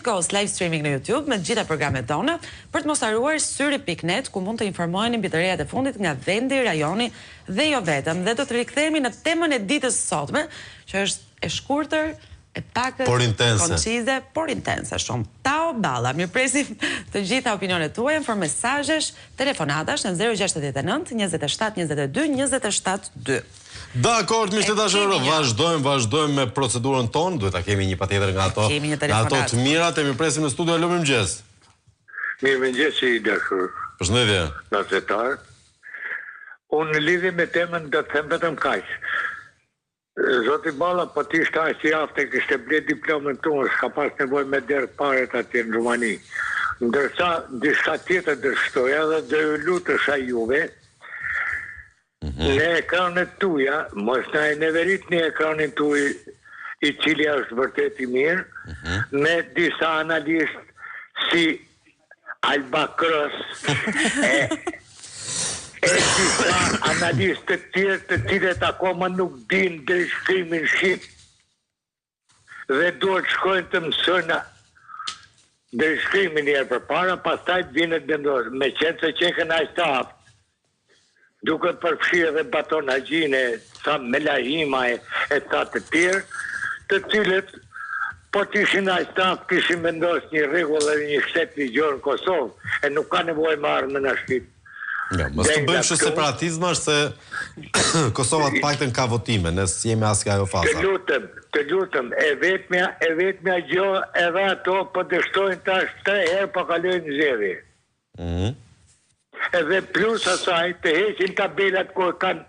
gjithë kohës live streaming në YouTube me të gjitha programet tona, për të mos harruar syri.net ku mund të informoheni mbi të rejat e fundit nga vendi, rajoni dhe jo vetëm. Dhe do të rikthehemi në temën e ditës së sotme, që është e shkurtër, e pakët, Por intense. koncize, por intense shumë. Tao Balla, mirëpresim të gjitha opinionet tuaja në formë mesazhesh, telefonatash në 069 27 22 27 2. Dakord, miq të E dashur, kemi një. vazhdojmë, vazhdojmë me procedurën tonë, duhet ta kemi një patjetër nga ato, E kemi një nga ato telefonat. të mirat e mirëpresim në studio. Alo, mirëmëngjes. Mirëmëngjes i dashur Përshëndetje. gazetar. Unë në lidhje me temën do të them vetëm kaq. Zoti Balla po të ishte aq i aftë e kishte ble diplomën tonë, s'ka pas nevojë me derdh paret atje në Rumani. Ndërsa diçka tjetër do shtoja dhe do ju lutesha juve në ekranet tuaja, mos na e neveritni ekranin tuaj i cili është vërtet i mirë, me disa analistë si Alba Cross e e disa analistë të tjerë të cilët akoma nuk dinë drejtshkrimin shqip dhe duhet shkojnë të mësojnë drejtshkrimin një herë përpara, pastaj të vinë të vendosin, me qenë se qekën aq të aftë, duke përfshirë edhe Baton Haxhinë e ca Melahima e, e ca të tjerë, të cilët po të ishin aq të aftë kishin vendosur një rregull edhe një shtet ligjor në Kosovë, e nuk ka nevojë me ardhë me na shit. Jo, mos të Dengla bëjmë kështu këtu. separatizma se Kosova të paktën ka votime, ne s'jemi as nga ajo Të faza. lutem, të lutem, e vetmja, e vetmja gjë edhe ato po dështojnë tash tre herë po kalojnë në zgjedhje. Mhm. Edhe plus asaj të heqin tabelat ku e kanë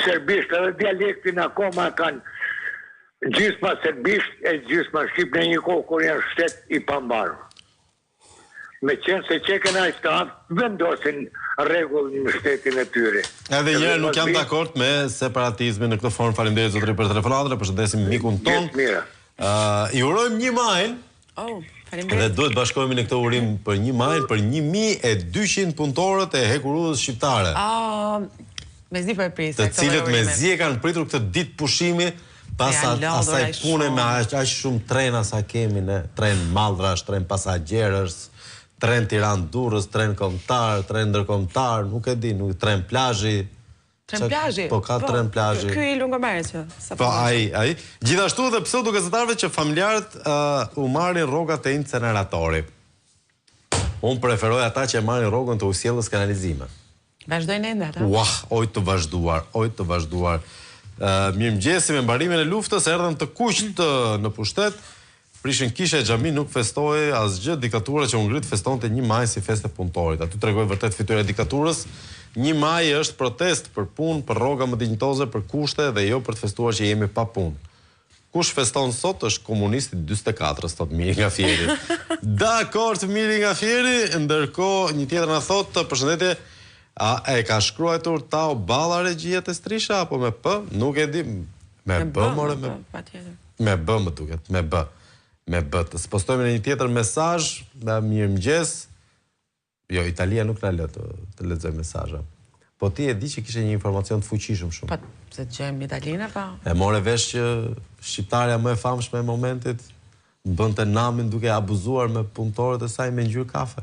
serbisht edhe dialektin akoma e kanë gjysma serbisht e gjysma shqip në një kohë kur janë shtet i pambarur. Me qenë se qekën aq të aftë, vendosin rregull në shtetin e tyre. Edhe një herë nuk mos jam vi- dakord me separatizmin në këtë formë. Faleminderit zotëri për telefonatën, e përshëndesim mikun ton. Gjithë mira. Ë, i urojmë një majin Oh, dhe faleminderit. duhet bashkohemi në këtë urim për një majin për 1200 punëtorët e hekurudhës shqiptare. Oh, mezi po e prisja të këtë lloj cilët urimi. mezi e kanë pritur këtë ditë pushimi pas Janë at- lodhur asaj aq pune me shumë. aq aq shumë trena sa kemi ne, tren mallrash, tren pasagjerësh, tren Tiranë-Durrës, tren kombëtar, tren ndërkombëtar, nuk e di, nuk tren plazhi. Tren Qa- plazhi. Po ka tren plazhi. Ky i Lungomarit që sa Po ai, ai. Gjithashtu dhe pseudo gazetarëve që familjarët uh, u marrin rrogat e inceneratori. Unë preferoj ata që e marrin rrogën të ujësjellës kanalizime. Vazhdojnë ende ata. Uah, oj të vazhduar, oj të vazhduar. Uh, mirëmëngjesi me mbarimin e luftës, erdhën të kuqtë në pushtet, prishin kisha e xhami nuk festohej asgjë, diktatura që u ngrit festonte 1 maj si festë e punëtorit. Aty tregoi vërtet fytyra e diktaturës. 1 maj është protest për punë, për rroga më dinjitoze, për kushte dhe jo për të festuar që jemi pa punë. Kush feston sot është komunisti 44-ës, thot Miri nga Fieri. Dakor, të Miri nga Fieri, ndërkohë një tjetër na thotë, përshëndetje, a e ka shkruajtur Tao Balla regjia te Strisha apo me P? Nuk e di. Me, B, more me patjetër. me B më duket, me B. Me B. Të spostojmë në një tjetër mesazh, nga mirëmëngjes. Jo, Italia nuk na lë të, të lexojmë mesazhe. Po ti e di që kishe një informacion të fuqishëm shumë. Po pse dëgjojmë Italinë apo? E more vesh që shqiptarja më e famshme e momentit bënte namin duke abuzuar me punëtorët e saj me ngjyrë kafe.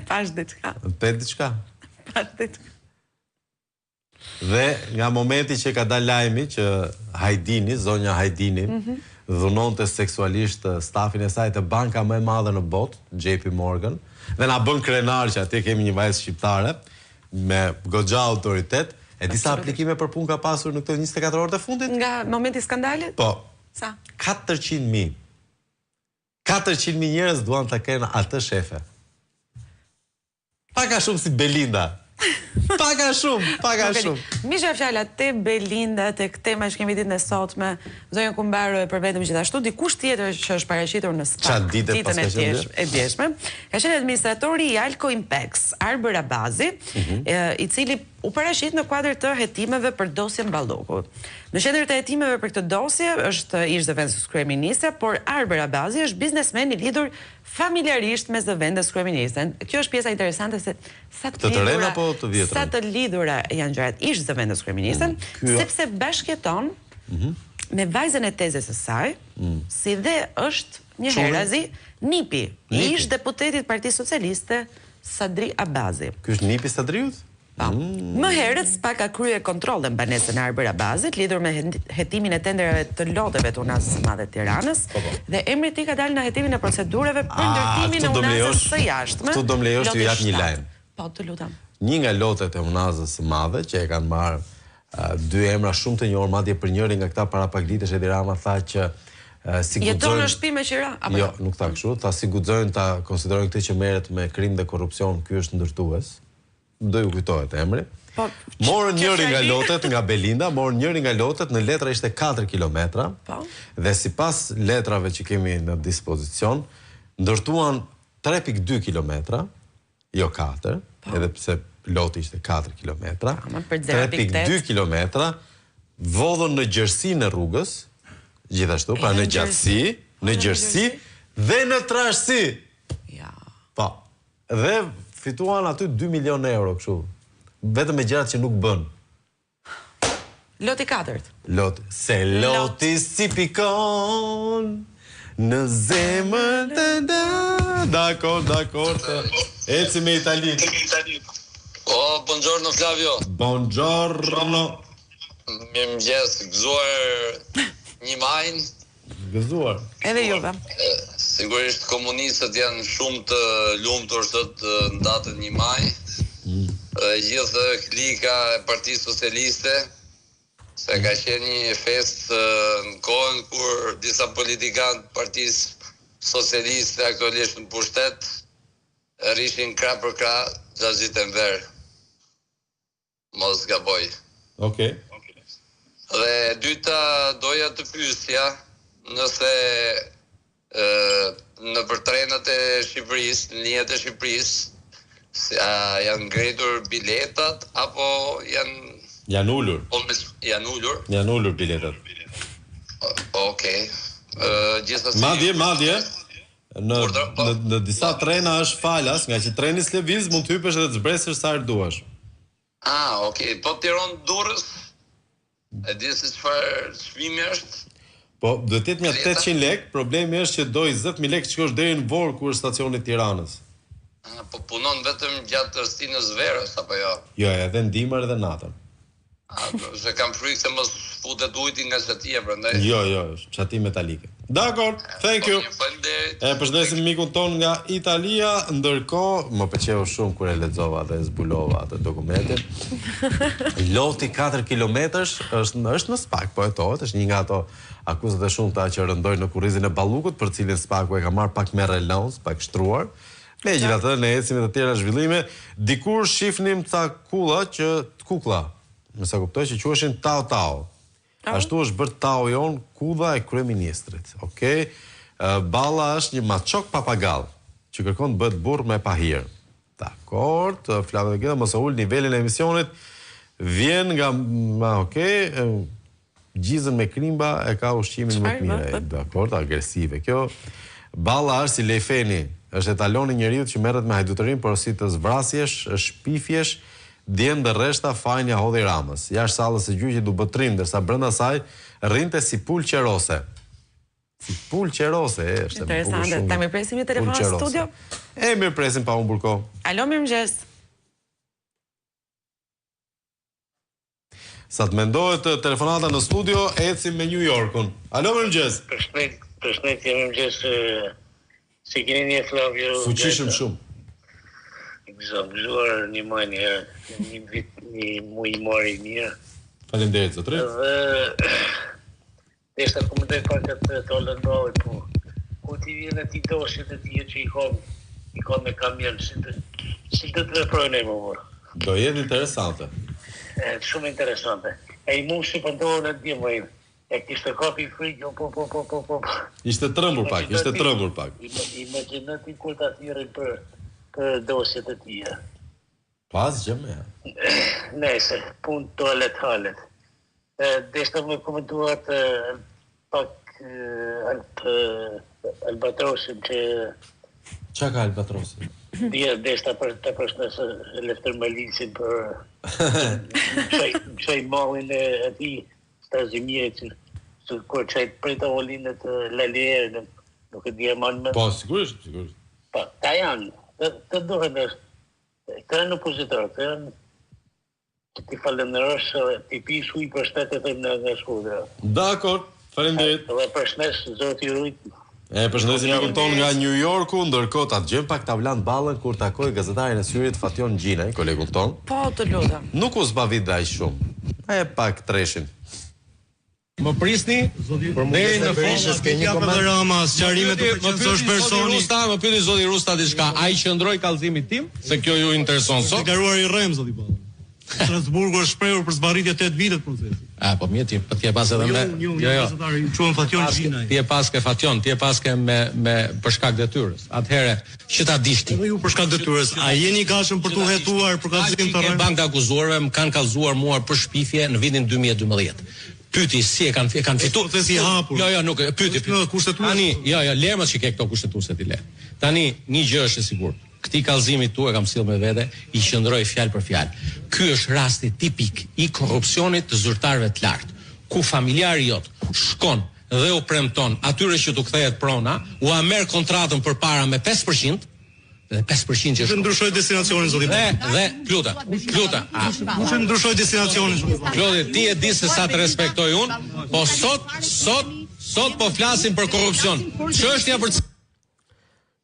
Pash diçka. Pe diçka. Pash diçka. Dhe nga momenti që ka dalë lajmi që Hajdini, zonja Hajdini, dhunonte seksualisht eh, stafin e saj të banka më e madhe në botë, JP Morgan, dhe na bën krenar që atje kemi një vajzë shqiptare me goxha autoritet, e disa aplikime për punë ka pasur në këto 24 orë të fundit? Nga momenti i skandalit? Po, Sa? 400.000. 400.000 njerëz duan ta kenë atë shefe. Pak a shumë si Belinda. Pak a shumë, pak a Nuk e di. shumë. Misha fjala te Belinda, tek tema që kemi ditën e sotme, zonjën Kumbaro e përvetëm gjithashtu, dikush tjetër që është paraqitur në Qa SPAK dite ditën paska e qenë djesh, e djeshme, ka qenë administratori i Alco Impex, Arbër Abazi, Mhm. e, i cili u paraqit në kuadër të hetimeve për dosjen Balluku. Në qendër të hetimeve për këtë dosje është ish zëvendës kryeministra, por Arbër Abazi është biznesmen i lidhur familjarisht me zëvendës kryeministren. Kjo është pjesa interesante se sa të Të të renë lidhura- apo të vjetrën? Sa të lidhura janë gjërat ish zëvendës kryeministren, Mm, ky- sepse bashkëjeton Mhm. Me vajzën e tezes së saj, mm. si dhe është njëherazi nipi i ish deputetit të Partisë Socialiste Sadri Abazi. Ky është nipi i Sadriut? Po. Mm. Më herët SPAK ka kryer kontrolle në banesën e Arbër Abazit lidhur me hetimin e tenderave të loteve të Unazës së Madhe të Tiranës po, po. dhe emri i tij ka dalë në hetimin e procedurave për ndërtimin e Unazës së Jashtme. Këtu do më lejosh t'ju jap një lajm. Po, të lutem. Një nga lotet e Unazës së Madhe që e kanë marrë dy emra shumë të njohur, madje për njërin nga këta para pak ditësh Edi Rama tha që si guxojnë Jeton në shtëpi me qira apo jo? Jo, nuk tha kështu, tha si guxojnë ta konsiderojnë këtë që merret me krim dhe korrupsion, ky është ndërtues. Do ju kujtohet emri. Po, morën njërin nga lotet nga Belinda, morën njërin nga lotet, në letra ishte 4 kilometra. Po. Dhe sipas letrave që kemi në dispozicion, ndërtuan 3.2 kilometra, jo 4, po. edhe pse loti ishte 4 kilometra, 3.2 kilometra, vodhën në gjerësinë e rrugës, gjithashtu, pra në gjatësi, në gjerësi, dhe në trashësi. Ja. Po. Dhe fituan aty 2 milionë euro kështu. Vetëm me gjërat që nuk bën. Loti i katërt. Lot, se loti s'i pikon në zemër të da. Dakor, dakor. Ecim me Italinë. O, buongiorno Flavio. Buongiorno. Mirëmëngjes, gëzuar një majin. Gëzuar. Edhe juve. Sigurisht komunistët janë shumë të lumtur sot në datën 1 maj. Mm. Dhe gjithë klika e Partisë Socialiste se ka qenë një festë në kohën kur disa politikanë të Partisë Socialiste aktualisht në pushtet rrishin krah për krah Xhaxhit Enver. Mos gaboj. Okej. Dhe e dyta doja të pyesja nëse nëpër trenat e Shqipërisë, në linjat e Shqipërisë, a janë ngritur biletat apo janë Janë ulur. Po me janë ulur? Janë ulur biletat. Okej. Ë gjithsesi Madje, madje në po. në në disa trena është falas, ngaqë treni s'lëviz, mund të hypesh edhe të zbresësh sa herë duash. Ah, ok. Po Tiranë Durrës? E di se çfarë çmimi është? Po, duhet të jetë nja 800 lekë, problemi është që do 20000 lekë të shkosh deri në Vorë ku është stacioni i Tiranës. Ah, po punon vetëm gjatë stinës verës apo jo? Jo, edhe në dimër edhe natën. Se kam frikë se mos futet ujti nga çatia, prandaj. Jo, jo, është çati metalike. Dakor, thank you. Faleminderit. E përshëndesim mikun tonë nga Italia, ndërkohë më pëlqeu shumë kur e lexova dhe zbulova atë dokumentin. Loti 4 kilometrësh është është në SPAK, po hetohet, është një nga ato akuzat e shumta që rëndojnë në kurrizin e Ballukut, për të cilin SPAK-u e ka marrë pak me relons, pak shtruar. Megjithatë, ne ecim me të tjera zhvillime. Dikur shifnim ca kulla që kuklla, me sa kuptoj që quheshin Tao Tao. Ashtu është bërë Tao jonë kudha e kryeministrit. Okej. Balla është një maçok papagall që kërkon të bëhet burrë me pahir. Dakord, Flavio Geta, mos e ul nivelin e emisionit. Vjen nga, ma, okej, Gjizën me krimba e ka ushqimin më të mirë. Dakord, agresive kjo. Balla është si lejfeni, është etaloni i njeriut që merret me hajdutërinë, porositës vrasjesh, shpifjesh, djem dhe rreshta fajin ia hodhi Ramës. Jashtë sallës së gjyqit u bë trim, ndërsa brenda saj rrinte si pulë qerose. Si pulë qerose, e, është e bukur Interesante. Ta mirëpresim një telefon në studio? E mirëpresim pa humbur kohë. Alo, mirëmëngjes. Sa të mendohet telefonata në studio, ecim me New Yorkun. Alo, mirëmëngjes. Përshëndetje, përshëndetje, mirëmëngjes. Si keni një Flavio? Fuqishëm shumë. Gëzuar, gëzuar një muaj një herë, një vit, një muaj i mbarë i mirë. Faleminderit zotëri. Dhe Desha të komentoj pak atë Taulant Ballin, po kur t'i vjen atij dosjet e tij që i ka i ka me kamion, si do si do të veprojnë ai më vonë. Do jetë interesante. E, shumë interesante. E i mushi për dorën e dje më e kishte kapi frikë, jo, po, po, po, po, po. Ishte trembur pak, ishte trembur pak. Imagjino ti kur ta thirrin për për dosjet e tija. Po asgjë më. Nëse punë tualet halet. Deshta me komentu atë pak Alp Albatrosin që Ça ka Albatrosi? Dje deshta për të përshëndes Lefter Malicin për çaj çaj mallin e atij Strazimirit që. Që kur çaj prej tavolinës të Lalierën, nuk e di e mban mend. Po, sigurisht, sigurisht. Po, ta janë, të, të duhet është, këta janë opozitarë, këta janë që t'i falënderosh edhe t'i pish ujë për shtet e them nga nga Shkodra. Dakor, faleminderit. Dhe përshëndes, Zoti ju rujt. E përshëndesim mikun tonë nga New Yorku, ndërkohë ta dëgjojmë pak Taulant Ballën kur takoi gazetarin e Syrit Fatjon Gjinaj, kolegun tonë. Po, të lutem. Nuk u zbavit dhe aq shumë. E pak treshin. Më prisni deri në fund. Ke një koment? Rama, sqarime të më pyeti zoti Rusta, më pyeti zoti Rusta diçka. A i qëndroj kallëzimit tim, se kjo ju intereson sot. Deklaruar i rremë zoti Balla. Strasburgu është shprehur për zvarritje 8 vite të procesit. A po mirë ti, po ti e pas edhe me. Jo, jo, jo. Quhen Fatjon Gjinaj. Ti e paske Fatjon, ti e paske me me për shkak detyrës. Atëherë, që ta dish ti. Edhe ju për shkak detyrës, a jeni i gatshëm për t'u hetuar për kallëzim të rremë? Banka e akuzuarve më kanë kallëzuar mua për shpifje në vitin 2012. Pyeti si e kanë e kanë fituar. Procesi i hapur. Jo, jo, nuk e pyeti. Kushtetuese. Tani, jo, jo, lermë që ke këto kushtetuese ti le. Tani një gjë është e sigurt. Këtij kallëzimi tu e kam sjellë me vete, i qëndroj fjalë për fjalë. Ky është rasti tipik i korrupsionit të zyrtarëve të lartë, ku familjari jot shkon dhe u premton atyre që t'u kthehet prona, ua merr kontratën përpara me 5%, dhe 5% që është. Ndryshoi destinacionin zoti. Dhe dhe lutem, lutem. Kush e ndryshoi destinacionin zoti? Klodi, ti e di se sa të respektoj unë, po sot, sot, sot po flasim për korrupsion. Çështja për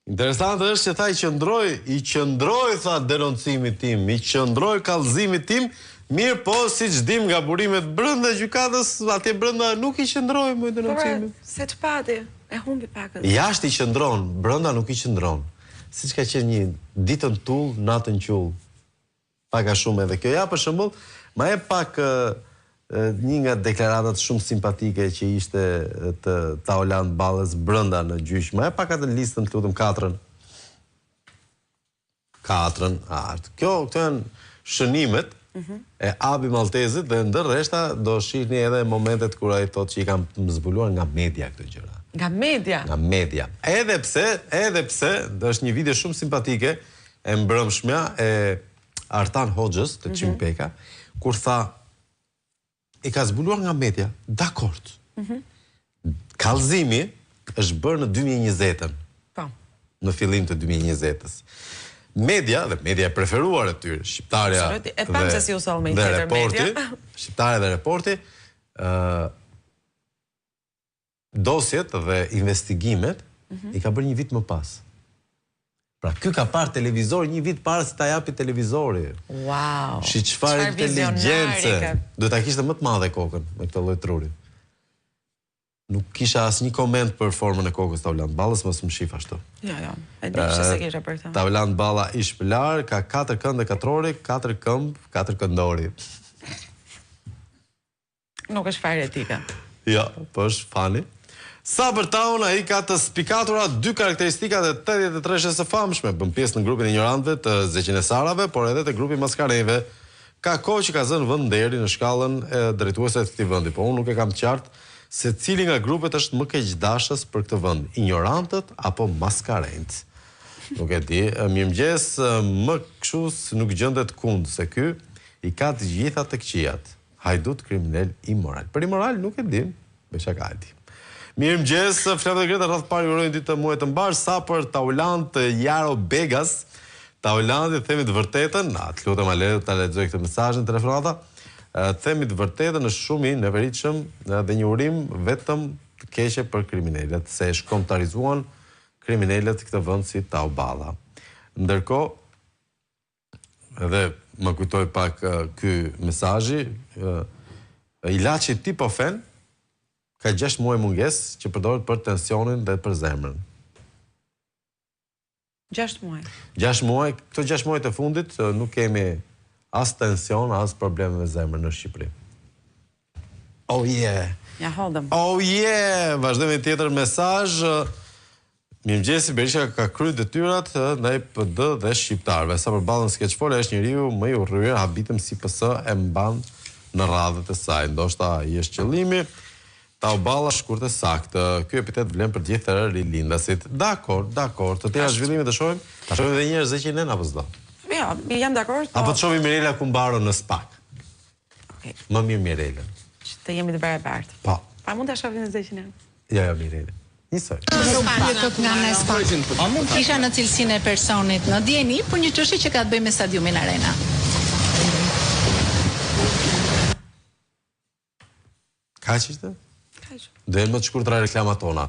Interesante është që tha i qëndroj, i qëndroj tha denoncimit tim, i qëndroj kallëzimit tim, mirëpo siç dim nga burimet brenda gjykatës, atje brenda nuk i qëndroi më denoncimit. Po, se ç'pati, e humbi pakëz. Jashtë i qëndron, brenda nuk i qëndron. Siç ka qenë një ditën tull, natën qull. Pak a shumë edhe kjo. Ja për shembull, ma jep pak një nga deklaratat shumë simpatike që ishte të Taulant Ballës brenda në gjyq. Ma jep pak atë listën, të lutem, katrën. Katrën, a, kjo, këto janë shënimet mm -hmm. e Abi Maltezit dhe ndër rreshta do shihni edhe momentet kur ai thotë që i kam zbuluar nga media këto gjëra. Nga media? Nga media. Edhe pse, edhe pse, është një video shumë simpatike, e mbrëmshmja e Artan Hoxhës te Çim mhm. Peka, kur tha i ka zbuluar nga media, dakord. Mm -hmm. Kallëzimi është bërë në 2020-ën. Po. Në fillim të 2020-ës. Media dhe media e preferuar e tyre, shqiptarja e pamë se si u soll me një tjetër media. Shqiptarja dhe reporti, ë dosjet dhe investigimet mm -hmm. i ka bërë një vit më pas. Pra ky ka parë televizor një vit para se ta japi televizori. Wow. Shi çfarë inteligjence. Duhet ta kishte më të madhe kokën me këtë lloj truri. Nuk kisha asnjë koment për formën e kokës Taulant Ballës, mos më shif ashtu. Jo, jo. E di pse s'e kisha për këtë. Taulant Balla i shpëlar, ka katër kënde katrori, katër këmbë, katër këndori. Nuk është fare etike. Jo, po është funny. Sa për Taun, ai ka të spikatura dy karakteristikat e 83-shes së famshme, bën pjesë në grupin e injorantëve të Zeqine Sarave, por edhe te grupi i maskarenjve. Ka kohë që ka zënë vend nderi në shkallën e drejtuese të këtij vendi, po unë nuk e kam të qartë se cili nga grupet është më keqdashës për këtë vend, injorantët apo maskarenjtë. Nuk e di. Mirëmëngjes, më kështu nuk gjendet kund se ky i ka të gjitha të këqijat. Hajdut kriminel imoral. Për imoral nuk e dim, bëj shaka e di. Mirëmëngjes, Flamur dhe Greta, radhë parë ju uroj një ditë të muajit të mbarë, sa për Taulant Jaro Begas, Taulanti të themi të vërtetën, na, të lutem Ale ta lexoj këtë mesazhin telefonata, të themi të vërtetën është shumë i neveritshëm dhe një urim vetëm të keqe për kriminelët, se e shkombëtarizuan kriminelët këtë vend si Tau Balla. Ndërkohë, Edhe më kujtoi pak ky mesazhi, ilaçi Tipofen ka 6 muaj mungesë që përdoret për tensionin dhe për zemrën. 6 muaj. 6 muaj, këto 6 muajt e fundit nuk kemi as tension, as probleme me zemrën në Shqipëri. Oh yeah. Ja hodhëm. Oh yeah! Vazhdojmë me tjetër mesazh. Mirëmëngjesi, Berisha ka kryer detyrat ndaj PD dhe shqiptarëve. Sa për Ballën s'ke ç'fol, ai është njeriu më i urryer, habitem si PS e mban në radhët e saj. Ndoshta ai është qëllimi. Tau Balla shkurt e saktë. Ky epitet vlen për të gjithë rilindasit. Dakord, dakord. Të tjera zhvillime të shohim? Ta shohim edhe një herë Zeqinen apo s'do? Jo, jam dakord. Po... Apo të shohim Mirela Kumbaro në SPAK. Okej. Më mirë Mirelën. Që të jemi të barabartë. Po. A mund ta shohim me Zeqin? Jo, jo, mirë. Njësoj. Isha në cilësinë e personit në dijeni për një çështje që ka të bëjë me stadiumin Arena. Kaq ishte? Kaq. Do jenë më të shkurtra reklamat tona.